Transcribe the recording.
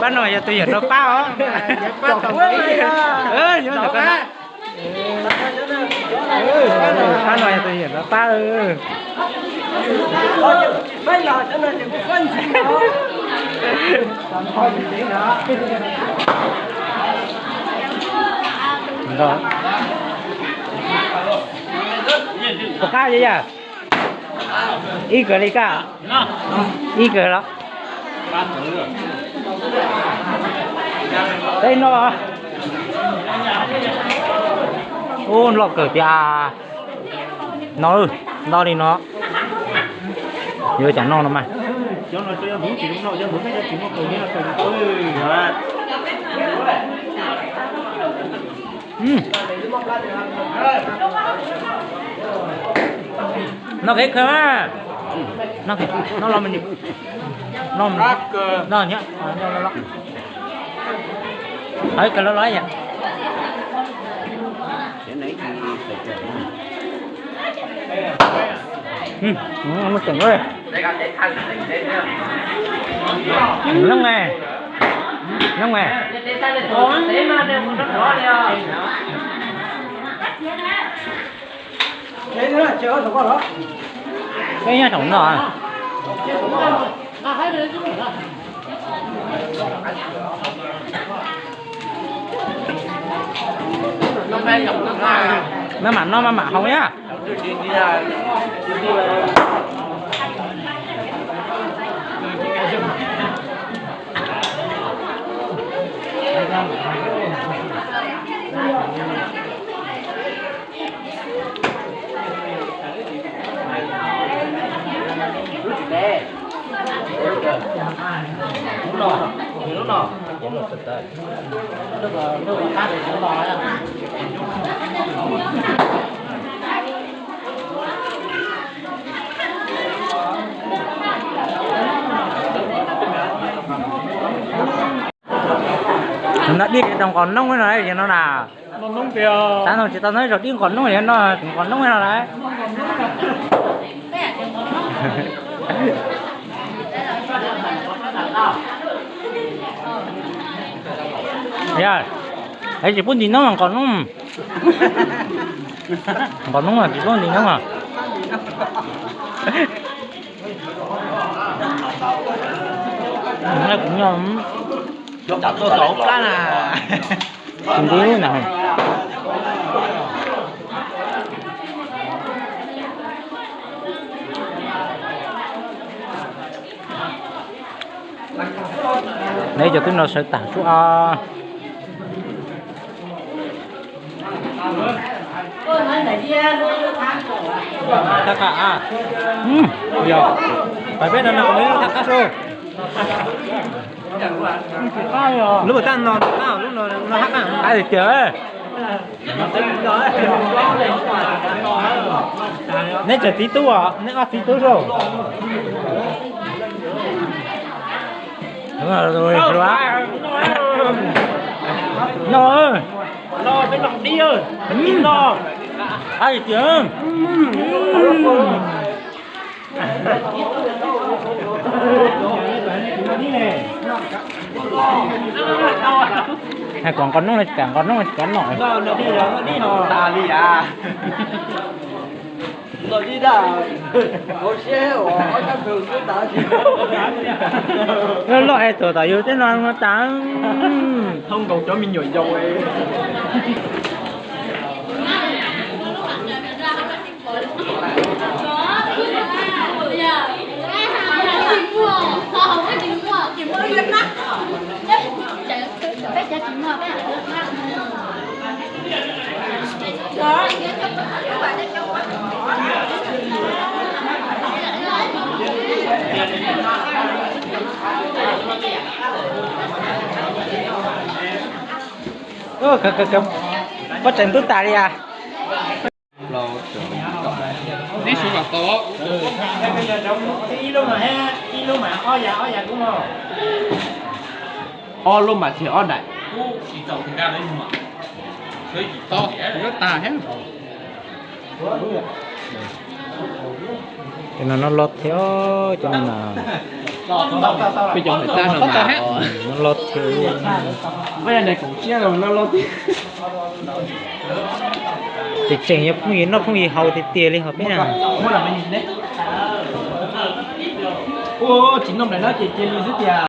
Pab no yog tus yawm rau pab os. Pab no yog tus yawm rau pab. Puas qab li yam? Ib kawg li kaj? Ib kawg los? Tej no. Ub, loj kawg tiag. No, no li no. Yuav cas no no mas. Noj kev kawg mas. Noj los mas. Noj, noj, noj. Hais kawg los los yam. Muaj tseem, noj ne, noj ne. Peb nyob saum no. Maj mam noj maj mam haus na. No dib rau nqos noob no no na. Tav no tsis tau noj zog dib nqos noob li no, nqos noob no lawm. Yog, es tsis pub ntim noob nqos noob. Nqos noob tsis pub ntim noob. Kuv nyob, kuv nyob plab na. Tus nti na. Neb cov twb no sawv tag tsuav. Thaj qab, yog, pab peb no no, thaj qab su. Lub taj no, lub no thaj qab. Qab tiag. Neb tseem txiv tub os, neb ob txiv tub su. No, no, peb no dib, no. Qab tiag. Hais kom nqos noob, nqos noob kav no. Loj loj es tuam tom yus tej no no tas. Thoob nkaus cov me nyuam yaus. Pob tseem tub tas li as. Neb sawv kom tau. Ib lub mas, ib lub mas ob yav, ob yav kub no. Ob lub mas tseg ob daim. Tau, lub tag thiab. Cov no no los thiab, cov no na. Peb cov hais tab no mas los thiab. Tseem tseem yog phooj ywg noj phooj ywg haus tiag tiag li hos peb na. Tsis noj nplawm no ces cia li xwb tiag.